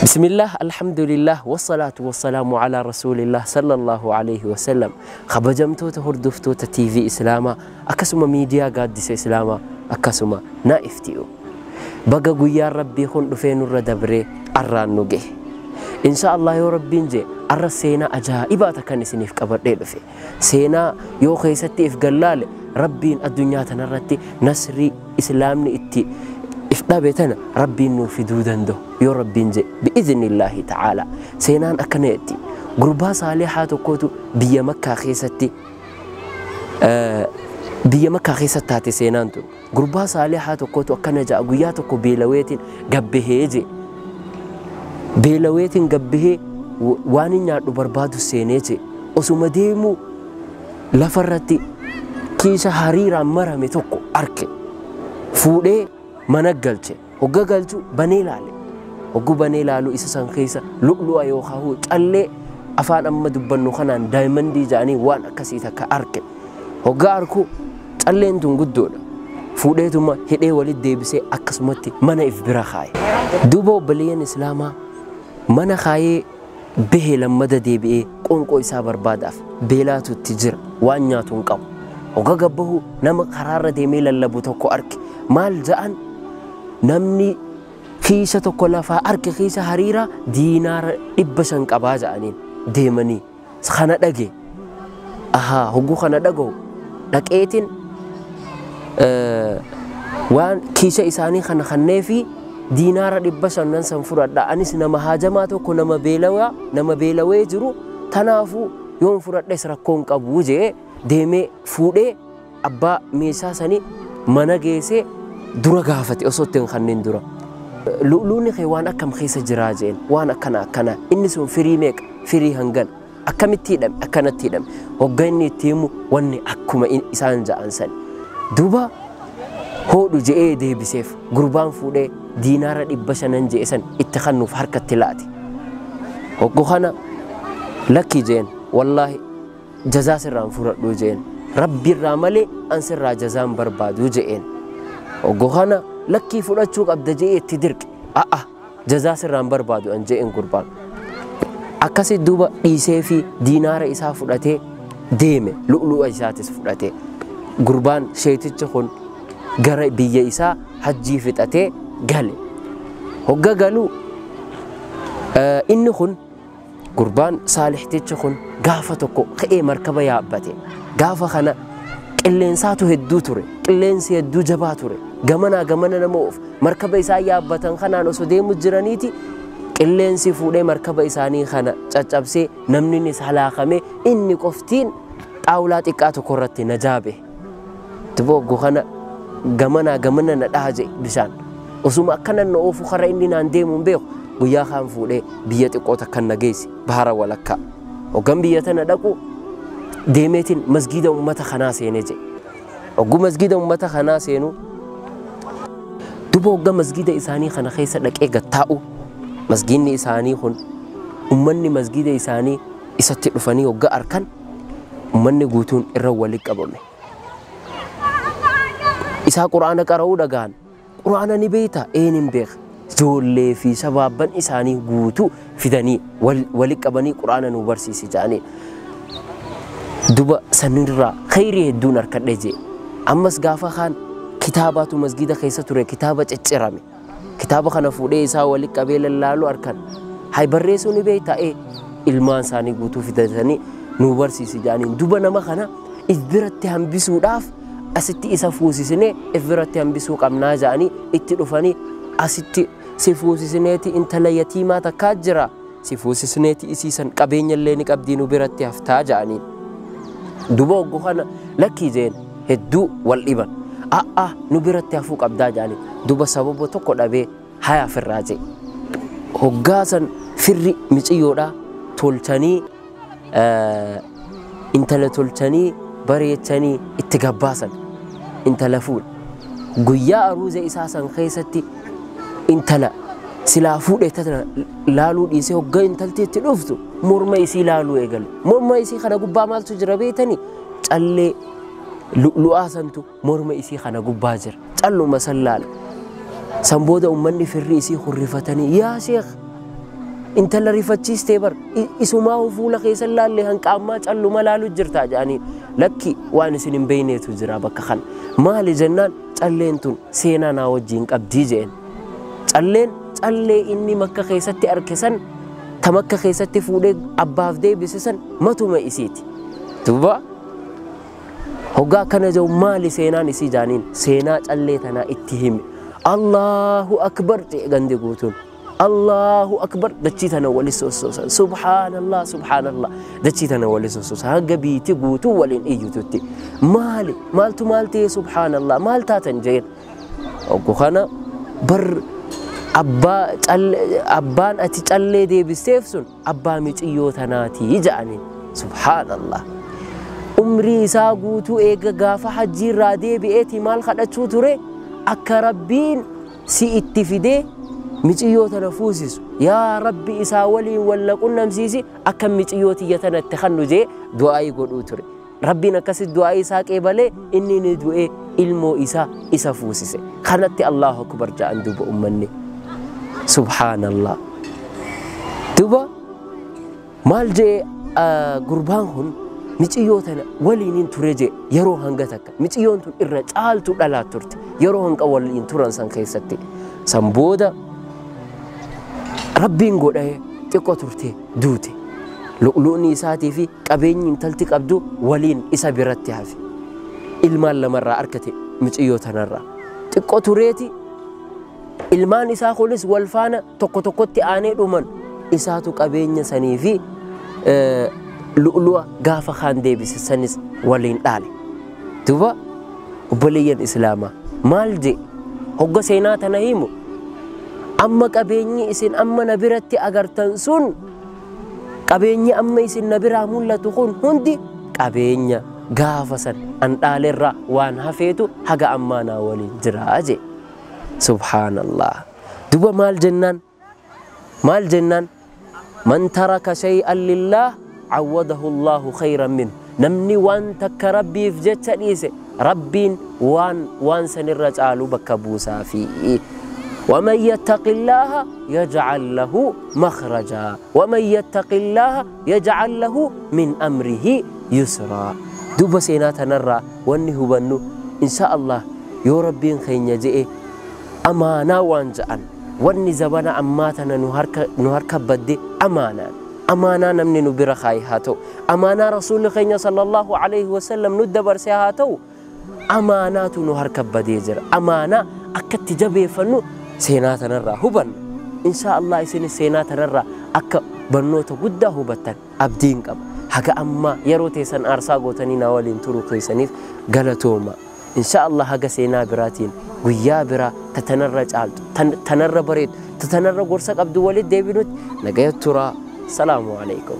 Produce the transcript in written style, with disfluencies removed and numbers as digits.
Bismillah, alhamdulillah, wassalaatu wassalaamu alaa rasuulillah sallallahu alayhi wasallam. Kabajamtoota hordoftoota TV Islaamaa, akkasuma miidiyaa gaaddisa Islaamaa, akkasuma naa'ifti'u. Baga guyyaan Rabbii kun dhufee nurra dabree arraan nu gahe. Insha Allah yoo Rabbiin jee arra seenaa ajaa'ibaa takkan isiniif qabadhee dhufe. Seenaa yoo keessatti if gallaale Rabbiin addunyaa tanarratti nasrii Islaamni itti if dhabe tana Rabbiin nuu fiduu danda'u yoo Rabbiin jee bi'iznillaahi ta'aalaa. Seenaan akkana jetti. Gurbaa saalihaa tokkotu biyya Makkaa keessatti biyya Makkaa keessatti taate seenaan tun. Gurbaa saalihaa tokkotu akkana ja'a guyyaa tokko beelaweetiin gabbahee jee. Beelaweetiin gabbahee waan hin nyaadhu barbaadu seenee jee. Osuma deemuu lafarratti kiisha hariiraan marame tokko arke. Fuudhee mana galche. Hogga galchu banee ilaale. Hoggu banee ilaalu isa san keessa lu'lu'a yookaan callee afaan amma dubbannu kanaan daayimandii jedhanii waan akkasii takka arke. Hogga arku calleen tun guddoodha. Fuudheetuma hidhee walitti deebisee akkasumatti mana if bira kaaye. Duuba obboleeyyan Islaamaa mana kaayee bahee lammada deebi'ee qoonqoo isaa barbaadaaf beelaatu itti jira waan nyaatu hin qabu. Hogga gabbahu nama karaarra deemee lallabu tokko arke. Maal ja'an namni kiisha tokko lafaa arke kiisha hariiraa diinaara 500 qabaa ja'aniin deemanii kana dhage. Ahaa hogguu kana dhaga'u dhaqeetiin waan kiisha isaanii kana kannee fi diinaara 500 san fudhadha. Anis nama haajamaa tokko nama beelawaa nama beelawee jiru tanaafuu yoon fudhadhes rakkoo hin qabu jee deemee fuudhee abbaa meeshaa sanii mana geessee dura gaafate osoo itti hin kanneen dura. Lu'luunni kee waan akkam keessa jiraa jeen waan akkana akkana inni sun firii meeqa firii hangana akkamitti hidhame akkanatti hidhame hogga inni itti himu wanni akkuma isaan ja'an sani. Duuba hoodhu je'ee deebiseef gurbaan fuudhee diinaara 500 je'e san itti kennuuf harkatti laate. Hoggu kana lakki jeen wallaahi jazaa sirraan fudhadhu jeen rabbiirraa malee an sirraa jazaan barbaadu je'een. Hoggu kana lakkii fudhachuu qabda je'ee itti dirqe. A'a jazaa sirraan barbaadu an je'een gurbaan. Akkasi duuba dhiisee fi diinaara isaa fudhatee deeme lu'lu'a isaatis fudhatee. Gurbaan sheetichi kun gara biyya isaa hajjii fixatee gale. Hogga galuu inni kun gurbaan saalihtichi kun gaafa tokko ka'ee markaba yaabbate. Gaafa kana qilleensaatu hedduu ture. Qilleensi hedduu jabaa ture. Gamanaa gamana nama oofu. Markaba isaa yaabbatan kanaan osoo deemu jiraniiti qilleensi fuudhee markaba isaanii kana caccabsee namninis halaakamee inni qoftiin xaawulaa xiqqaa tokko irratti najaa bahe. Duuba hoggu kana gamanaa gamana na dhaha jedhe bishaan. Osuma akkana na oofu karra inni naan deemu hin beeku guyyaa kaan fuudhee biyya xiqqoo takka na geesse bahara walakkaa. Hoggan biyya tana dhaqu deemeetiin masgiida uummata kanaa seenee jedhe. Hoggu masgiida uummata kanaa seenu duuba hogga masgiida isaanii kana keessa dhaqee gattaa'u masgiidni isaanii kun uummanni masgiida isaanii isatti dhufanii hogga arkan uummanni guutuun irra walitti qabame. Isaa quraana qara'uu dhaga'an. Quraana ni beektaa? Een hin beeka. Ijoollee fi shabaabban isaanii guutuu fidanii walitti qabanii quraana nu barsiisi jedhanii. Duuba sanirraa khayrii hedduun harkadhe jee. Ammas gaafa kaan kitaabaatu masgiida keessa ture kitaaba ciccirame. Kitaaba kana fuudhee isaa walitti qabee lallaalu harkan. Hay barreessuu ni beektaa? Ilmaan isaanii guutuu fidatanii nu barsiisi jedhanii. Duuba nama kana if biratti hambisuudhaaf asitti isa fuusisnee if biratti hambisuu qabnaa jedhanii itti dhufanii asitti si fuusisneeti intala yatiimaa takkaa jira si fuusisneeti isiisan qabeenya illee ni qabdii nu biratti haftaa jedhanii. Duuba hoggu kana lakkii jeen hedduu wal dhiban. A'a nu biratti hafuu qabdaa jedhanii. Duuba sababa tokko dhabee haya firraa jee. Hoggaa san firri miciyyoodhaa tolchanii intala tolchanii bareechanii itti gabbaasan intala fuudha. Guyyaa aruuza isaa san keessatti intala silaa fuudhee tana laaluu dhiisee hoggaa intalti itti dhuftu morma isii laaluu eegale. Morma isii kana gubbaa maaltu jira beektanii? Callee lu'lu'aa santu morma isii kana gubbaa jira. Calluma san laala. San booda uummanni firri isii hurrifatanii yaa sheekh Intala rifachiistee bar isumaa fuula keessa laallee hanqaammaa calluma laalu jirtaa jedhanii. Lakki, waan isin hin beeyneetu jira bakka kana. Maali jennaan, calleen tun seenaa naa wajjiin qabdii jeen. Calleen callee inni Makka keessatti arke san, ta Makka keessatti fuudhee abbaaf deebise san matuma isiiti. Duuba hoggaa akkana jedhu, maali seenaan isii jaaniin, seenaa callee tanaa itti hime. Allahu akbar jedhe gandi guutuun. Allahu akbar, dachii tana wali sossoosan. Subhaanallah, subhaanallah, dachii tana wali sossoosan haga biiti guutuu waliin iyyututti. Maali, maaltu maal ta'e? Subhaanallah, maal taatan jeen. Oggu kana bar abbaa abbaan ati callee deebisteef sun abbaa miciyyoo tanaatii ja'aniin. Subhaanallah, umrii isaa guutuu eega gaafa hajjiirraa deebi'eeti maal kadhachuu ture? Akka Rabbiin si itti fidee miciyyoo tana fuusisu, yaa Rabbi isaa waliin walla qunnamsiisi, akka miciyyoo tiyya tana itti kannu jee du'aayii godhuu ture. Rabbiin akkasitti du'aayii isaa qeebalee, inni ni du'ee ilmoo isaa isa fuusise. Kanatti Allahu akbar ja'an. Duuba ummanni subhaanallah. Duuba maal jee gurbaan kun? Miciyyoo tana waliinin ture jee yeroo hanga takka. Miciyyoon tun irra caaltu dhalaa turte yeroo hanga waliin turan san keessatti. San booda Rabbiin godhee xiqqoo turte duute. Lu'lu'ni isaatii fi qabeenyi intalti qabdu waliin isa biratti hafe. Ilmaan lamarraa argate miciyyoo tanarraa. Xiqqoo tureeti ilmaan isaa kunis wal faana tokko tokkotti aanee dhuman. Isaatu qabeenya sanii fi lu'lu'a gaafa kaan deebise sanis waliin dhaale. Duuba obboleeyyan islaamaa, maal jee hogga seenaa tana himu? Amma qabeenyi isin amma na biratti agartan sun, qabeenyi amma isin na biraa mul'atu kun hundi qabeenya gaafa san an dhaalerraa waan hafeetu haga ammaa naa waliin jiraa jee. Subhaanallah. Duba maal jennaan? Maal jennaan? Man taraka shay'an lillah awwadahu Allahu khayran minhu. Namni waan takka Rabbiif jecha dhiise, Rabbiin waan sanirra caalu bakka buusaafi. ومن يتق الله يجعل له مخرجا ومن يتق الله يجعل له من أمره يسرا. دوبا سينا تنرى واني هو إن شاء الله يو ربين خين يجئ أمانا وانجأن واني زبانا أماتنا نهار كبدي أمانا أمانا نمني نبرا خاي هاتو، أمانا رسول خين صلى الله عليه وسلم ندبر سيهاتو. أمانات نهار كبدي جر أمانا أكت جبي فنو seenaa tanarraa hubanna. Insha Allah isinis seenaa tanarraa akka barnoota guddaa hubattan abdiin qaba. Haga ammaa yeroo teessan aarsaa gootanii na waliin turuu keessaniif galatooma. Insha Allah haga seenaa biraatiin guyyaa biraa ta tanarra caaltu, tanarra bareedu, ta tanarra gorsa qabdu walitti deebinutti nagaya turaa. Salaamu alaikum.